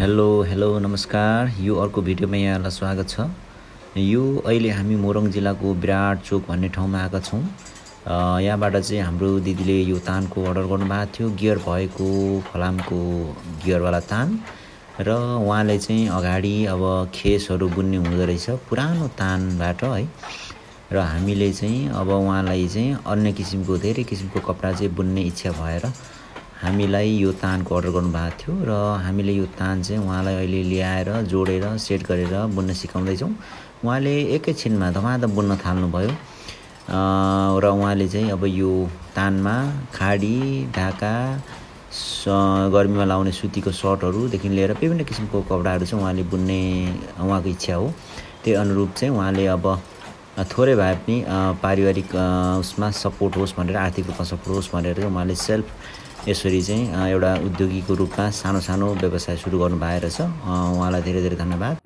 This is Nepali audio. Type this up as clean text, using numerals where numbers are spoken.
हेलो नमस्कार। यो अर्को भिडियोमा यहाँलाई स्वागत छ। यो अहिले हामी मोरङ जिल्लाको विराट चोक भन्ने ठाउँमा आएका छौँ। यहाँबाट चाहिँ हाम्रो दिदीले यो तानको अर्डर गर्नुभएको थियो, गियर भएको फलामको गियरवाला तान। र उहाँले चाहिँ अगाडि अब खेसहरू बुन्ने हुँदो रहेछ पुरानो तानबाट है। र हामीले चाहिँ अब उहाँलाई चाहिँ अन्य किसिमको धेरै किसिमको कपडा चाहिँ बुन्ने इच्छा भएर हामीलाई यो तानको अर्डर गर्नुभएको थियो र हामीले यो तान चाहिँ उहाँलाई अहिले ल्याएर जोडेर सेट गरेर बुन्न सिकाउँदैछौँ। उहाँले एकैछिनमा धमाधम बुन्न थाल्नुभयो र उहाँले चाहिँ अब यो तानमा खाडी ढाका गर्मीमा लाउने सुतीको सर्टहरूदेखि लिएर विभिन्न किसिमको कपडाहरू चाहिँ उहाँले बुन्ने उहाँको इच्छा हो। त्यही अनुरूप चाहिँ उहाँले अब थोरै भए पनि पारिवारिक उसमा सपोर्ट होस् भनेर, आर्थिक रूपमा सपोर्ट होस् भनेर उहाँले सेल्फ यसरी चाहिँ एउटा उद्योगीको रूपमा सानो सानो व्यवसाय सुरु गर्नुभएको रहेछ। उहाँलाई धेरै धेरै धन्यवाद।